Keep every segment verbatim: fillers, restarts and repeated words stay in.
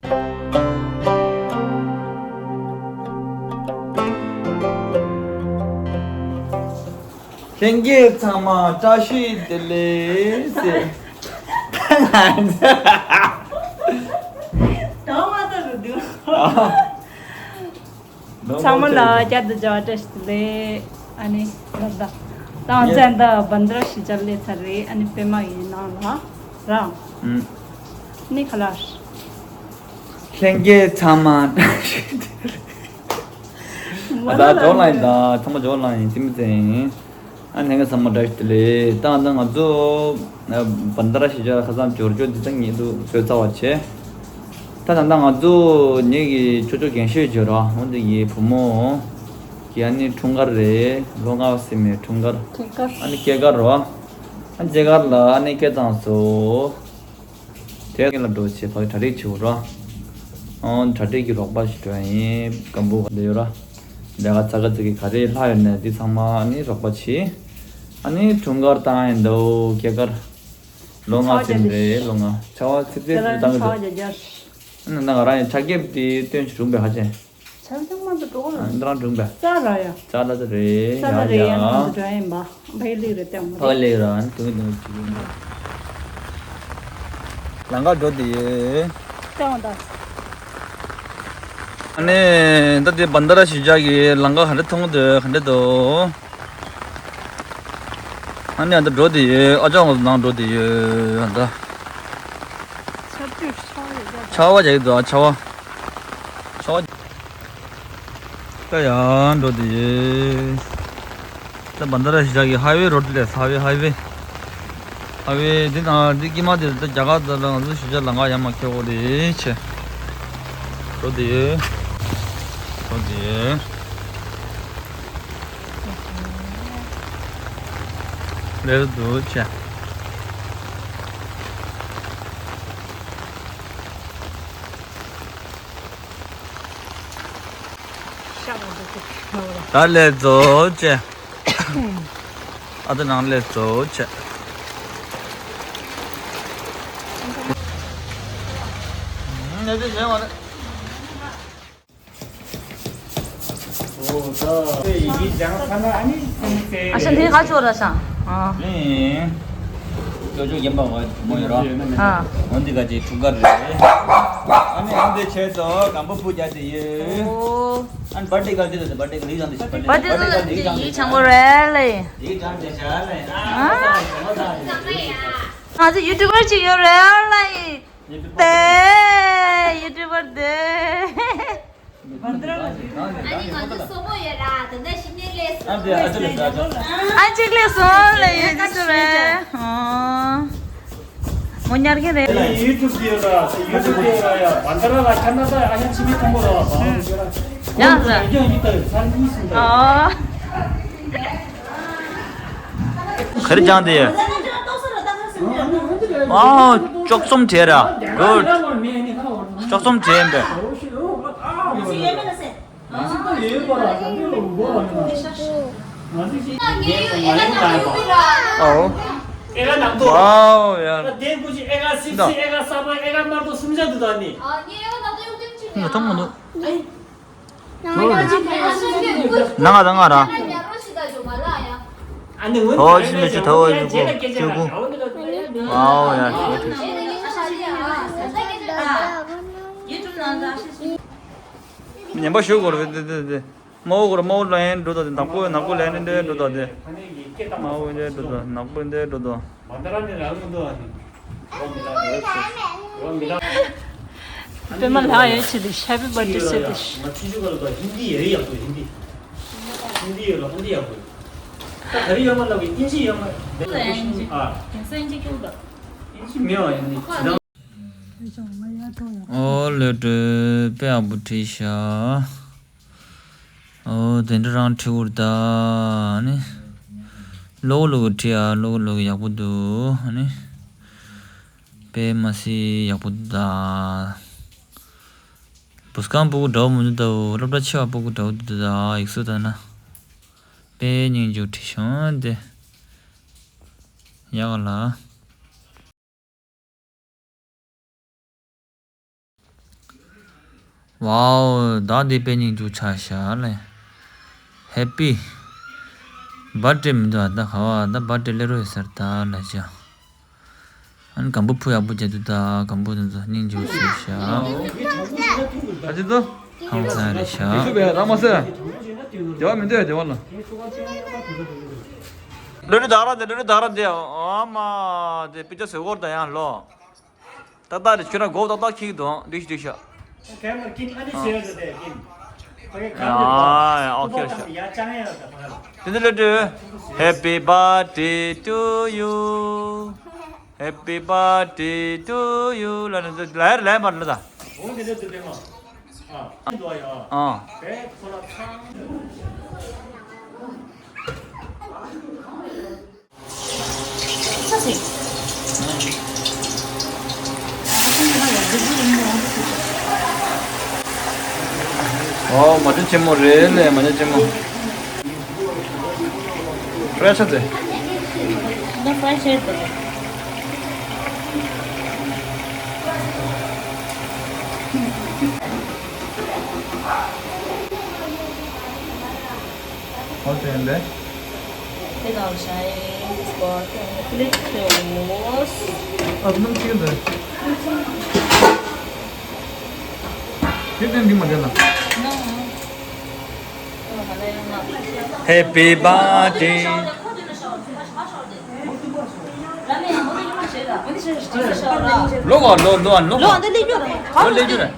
ལྷན་རྒྱས་ཚང་མ་བཀྲ་ཤིས་བདེ་ལེགས་ཟེར། ད་མ་ད་རུ་འདུག་ཚང་མ་ལ་བསྐྱར་དུ་བྱ་བ་བཀྲ་ཤིས་བདེ་ལེགས། ཨ་ནི་ལབ་ད། ད་ང་ཚོ་ད་བྷན་དྷ་ར་ཤི་ཇ་སླེབས་ཚར་རེད། ཨ་ནི་པད་མ་ཡི་ནང་ལ་ར། ཨུམ། ནི་ཁ་ལག་ལྷན་རྒྱས་ཚང་མ་བཀྲ་ཤིས་བདེ་ལེགས། ཨ་ད་ཇོ་ལགས་ཡིན། ད་ཚང་མ་ཇོ་ལགས་ཡིན། ཙི་མི་ཙེ་ཡིན། ཨ་ལྷན་རྒྱས་ཚང་མ་བཀྲ་ཤིས་བདེ་ལེགས། ད་ད་ང་ཚོ་བྷན་དྷ་ར་ཤི་ཇ་ཁ་སང་འབྱོར་འབྱོར་འདི་ཚང་ཉིད་དུ་བཟོས་ཚར་བ་བྱས། ད་ད་ད་ང་ཚོ་ངེད་ཀྱི་ཆོས་ཕྱོགས་རྒན་ཤོས་བྱོས་ར། འོ་འདི་ཡི་བུ་མོ་གི་ཨ་ནི་འཁྲུངས་སྐར་རེད། ལོ་ལྔ་པ་ཟེར་མེད་འཁྲུངས་སྐར། ཨ་ནི་སྐྱེས་སྐར་རོ། ཨ་ནི་སྐྱེས་སྐར་ལ་ཨ་ནི་སྐད་བཏང་སོ། དེ་ལ་འགྲོ་བྱེད་ཕ་གི་གྲ་སྒྲིག་བྱེད་དགོས་ར། ཨོ་གྲ་སྒྲིག་གི་རོགས་པ་ཞིག་འགྲོ་ཡ་ཡིན། སྐམ་པོ་ག་འདྲ་ཡོད་ར། ལས་ཀ་ཚ་ག་ཚ་གི་ག་རེ་ལྷག་ཡོད་ན་འདི་ཚང་མ་ཨ་ནི་རོགས་པ་བྱེད། ཨ་ནི་འཁྲུངས་སྐར་བཏང་ཡིན་འདུག་སྐྱེས་སྐར། ལོ་ལྔ་ཚིམ་རེད། ལོ་ལྔ་ཆར་པ་ཚིབ་ཚིབ་ཚིབ་བཏང་གི་འདུག་ཨ་ནི་ང་རང་ཡང་ཆ་རྒྱབ་དེ་སྟོན་ཞིག་རུང་བས་ཧ་ཅང་། ཆ་རྒྱབ་མ་འདུག་འགྲོ་གི་རེད། འདི་རང་སྒྲུང་པས། ཙ་ར་ཡ། ཙ་ལ་ཙ་རེད། ཙ་ལ་རེད། ཡ་ཡ་ང་ཚོ་འགྲོ་ཡ་ཡིན་པ། ཕ་གི་ལེགས་རེད་ལྟད་མོ་ཕ་གི་ལེགས་ར། ཨ་ནི་དུང་གི་དུང་གི་ལང་ཀ་འགྲོ་དེ་ཡོད། ལྟད་མོ་ད། ཨ་ནི་ད་དེ་བྷན་དྷ་ར་ཤི་ཇ་གི་ལང་ཀ་ག་འདྲ་མཐོང་གི་འདུག་ག་འདྲ་འདུག་ཨ་ནི་ཨ་ད་འགྲོ་དེ་ཡོད། ཨ་ཅག་ང་ཚོ་ནང་འགྲོ་དེ་ཡོད། ཨ་ད། ཆར་པ་རྒྱག་གི་འདུག་ཨ་ཆར་པ། ཆར་པ། ད་ཡང་འགྲོ་དེ་ཡོད། ད་བྷན་དྷ་ར་ཤི་ཇ་གི་ཧའི་ཝེ་རོ་ཌི་ལས། ཧའི་ཝེ་ཧའི་ཝེ། ཧའི་ཝེ་འདི་དང་འདི་དཀྱིལ་མ་དེ་ད་རྒྱ་གར་དང་ང་ཚོ་ཤི་ཇ་ལང་ཀ་ཡར་མར་འཁྱེར་དགོས་རེད་བྱས། འགྲོ་དེ་ཡོད། འགྲོ་དེ་ཡོད། ལས་འདུག་བྱས། ད་ལས་རྫོགས་བྱས། ཨ་ད་ནང་ལས་རྫོགས་བྱས། ཨ་ཤ་འདི་ག་ཅོ་ར་ཤ། ཨ། ཅོ་ཅོ་རྒན་པ་བ་མོ་ཡོད་ར། ཨ། འོན་ཏེ་ག་ཅི་ཐུག་གར་རེད། ཨ་ནི་འོན་ཏེ་ཆེད་དུ་སྒམ་པོ་སྤུ་རྒྱག་དེ་ཡོད། ཨོ། ཨ་ནི་བར་ཐི་ཀལ་དེ་དང་བར་ཐི་ཀལ་ལི་དང་དེ་བར་ཐི་ཀལ་དེ་ཡིག་ཆང་པོ་རེད་ལེ། ཡིག་ཆང་དེ་ཤ་ལེ། ཨ། ང་ཚོ་ཡུ་ཊུབ་པར་ཅིག་ཡོད་རེད་ལེ། དེ་ཡུ་ཊུབ་པར་དེ། ཨ་ནི་ང་ཚོ་སོ་པོ་ཡོད་ར། ད་ལྟ་ཤི་ནས་སླེབས་སོང་། ཨ་ཅིག་སླེབས་སོང་ལེ། ཡོད་ཅི་སུ་རེད། ཨོ། མོ་ཉར་མཁན་རེད། ཡུ་ཊུབ་ཡོད་ར། ཡུ་ཊུབ་ཡོད་ར་ཡ། བྷན་དྷ་ར་ལ་ཁ་ན་ད་ཨ་ཡ་ཆི་མི་ཐོང་གོ་ར། ཡ་ཟ། ཡོད་ཡོད་ད་ཚར་གཉིས་སོང་ད། ཨོ། ག་རེ་སྦྱངས་དེ། ཨོ། ཅོག་ཙུམ་བྲིས་ར། གུཌ། ཅོག་ཙུམ་བྲིས་ཡིན་པས། ཨོ། ཨེ་ཀ་ནག་པོ། ཝའོ་ཡ། ད་དེ་ཀུ་ཅི་ཨེ་ཀ་སིབ་སི་ཨེ་ཀ་ས་པ་ཨེ་ཀ་དམར་པོ་གསུམ་ཆ་འདུག་ད་ནི། ང་མཐོང་མི་འདུག་ནང་ང་དང་ང་ར། ཨ་ནི་འོན་ཐོ་ཤི་མི་ཆུ་ཐོ་ཡི་གུ་ཆུ་གུ། ཝའོ་ཡ། ཉན་པ་ཞུ་དགོས་རེད་དེ་དེ་དེ། མ་འོ་གོ་ར་མ་འོ་ལ་ཡན་འགྲོ་དོ་དེ་ནག་པོ་ནག་པོ་ལ་ཡན་འདྲེ་འགྲོ་དོ་དེ། མ་འོ་འདྲེ་འགྲོ་དོ་ནག་པོ་འདྲེ་འགྲོ་དོ། པད་མ་ལགས་ཡོད་ཆེད་དུ་Happy birthday say this. ཨོ་ལེ་དྲོད་དཔེ་ཡག་པོ་བྲིས་ཤག་ཨོ་དེ་འདྲ་རང་བྲིས་འུར་ད་ནི། ལོག་ལོག་བྲིས་ཨ། ལོག་ལོག་ཡག་པོ་འདུག་ཨ་ནི། དཔེ་མ་སྲིད་ཡག་པོ་འདུག་ད། བུ་སྐམ་སྤུ་གུ་འདྲ་བོ་མི་འདུག་ད། སློབ་གྲྭ་ཆེ་བ་སྤུ་གུ་འདྲ་བོ་འདུག་ད། ཡིག་གཟུགས་ལྟ་ན། དཔེ་སྙིང་རྗེ་བྲིས་བྱུང་དེ། ཡག་ལ། ཝའོ། བདག་འདི་དཔེ་སྙིང་རྗེ་ཆགས་ཤག་ལེ། ཧེ་པི་བར་ཐི་ཌེ་མི་འདུག་ད་ག་བ་ད་བར་ཐི་ཌེ་སླེབས་རོགས་ཡོད་ཟེར་ད་ལ་ཅི། ཨ་ནི་སྒམ་པོ་ཕུ་ཡག་པོ་བྱས་འདུག་ད་སྒམ་པོ་དེ་ཚོ་སྙིང་རྗེ་པོ་ཟེར་ཤག་ཨ་ཅི་ད། ཧང་སང་རེད་ཤག་ཡིག་གཟུགས་བས་རང་མ་ཟེར། དེ་བ་མི་འདོད་དེ་བ་ལ། ལོ་རི་དག་ར་དེ་ལོ་རི་དག་ར་དེ་ཨ་མ་དེ་པི་ཅ་ཟེར་གོར་ད་ཡང་ལོ། ཏག་ཏག་རེད་ཁྱོད་རང་མགོ་ཏག་ཏག་འཁྱེར་གྱི་འདུག་འགྲིག་ཤག་འགྲིག་ཤག་ཨ་ཨ་ཨོ་ཁེ་ཤག་དེ་འདི་ལ་འགྲོ། Happy birthday to you. Happy birthday to you. ལ་ནི་ལ་ཡར་ལ་ཡར་མར་ལ་ད། འོ་འདི་འདྲ་འདུག་པས་མ། ཨ། འདུག་ཡ། ཨ། བས་ཁོ་ལ་ཚང་། ཨོ་མ་ཇ་ཆེན་མོ་རེད་ལེ། མ་ཇ་ཆེན་མོ། ཕྲེ་ཤ་ཙེ། ད་ཕྲེ་ཤ་ཙེ། ཨོ་དེ་ལེ། དེ་དང་ཤ་ཡི་སྐོར་དང་ཀླད་ཀོར། ཨ་སྣུམ་ཅིག་འདི། དེ་དེ་འདི་མ་དེ་ལ། Happy birthday. ལོ་ག་ལོ་ལོ་ལོ། ལོ་འདི་ལེགས་རྒྱུ་རེད། ལོ་ལེགས་རྒྱུ་རེད།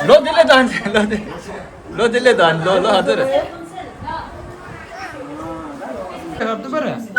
ལོ་འདི་ལེགས་དང་ལོ་འདི། ལོ་འདི་ལེགས་དང་ལོ་ལོ་ཨ་ཏི་རེད། ཁ་ཏི་པ་རེད།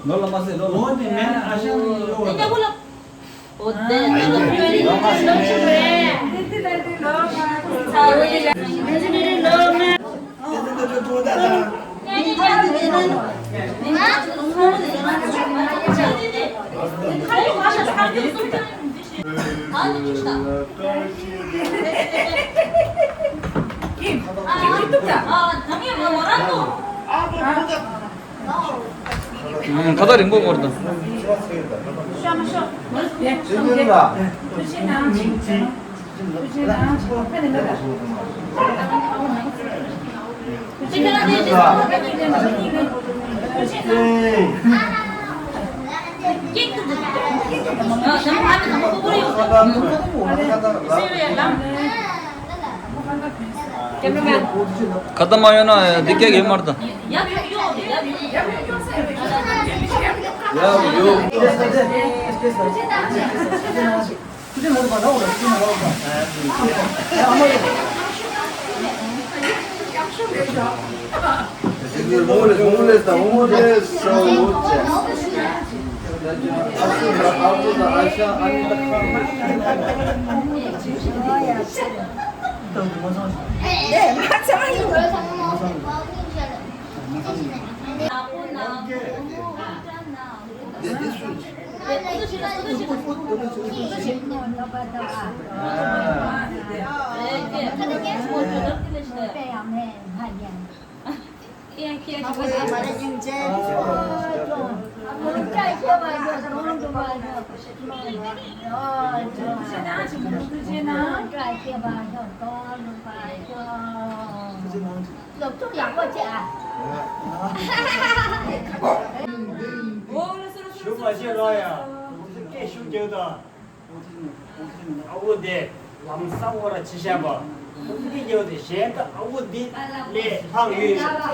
ལོ་ལ་མ་ཟེར་ལོ་ལ། ལོ་དེ་མེད་ན་ཨ་ཞང་ཡོད་པ། ཁ་ཐག་རིང་པོ་བོར་དང་། ཁ་ཏ་མ་ཡོང་ན་འདི་སྐད་ཡོད་མ་རེད་ད། སློབ་སྦྱོང་ཡག་པོ་བྱེད་ཨ། མ་ཤེས་རོགས་ཡ། སྐད་ཤུགས་རྒྱག་དང་། ཨ་བོ་དེ་ལམ་སང་བོ་ར་ཅི་བྱས་པ། ཁོང་གི་རྒྱབ་དེ་གཞན་དག་ཨ་བོ་འདི་ལས་ལྷག་ཡོད།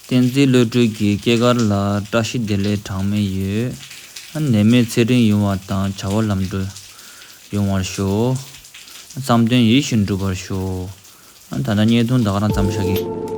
བསྟན་འཛིན་བློ་གྲོས་ཀྱི་སྐྱེས་སྐར་ལ་བཀྲ་ཤིས་བདེ་ལེགས་གྲངས་མེད་ཡོད། ནད་མེད་ཚེ་རིང་ཡོང་བ་དང་བྱ་བ་ལམ་འགྲོ་ཡོང་བར་ཤོག་བསམ་དོན་ཡིད་བཞིན་འགྲུབ་པར་ཤོག་ད་ལྟ་བརྙན་ཐུང་ད་ག་རང་མཚམས་བཞག་གི།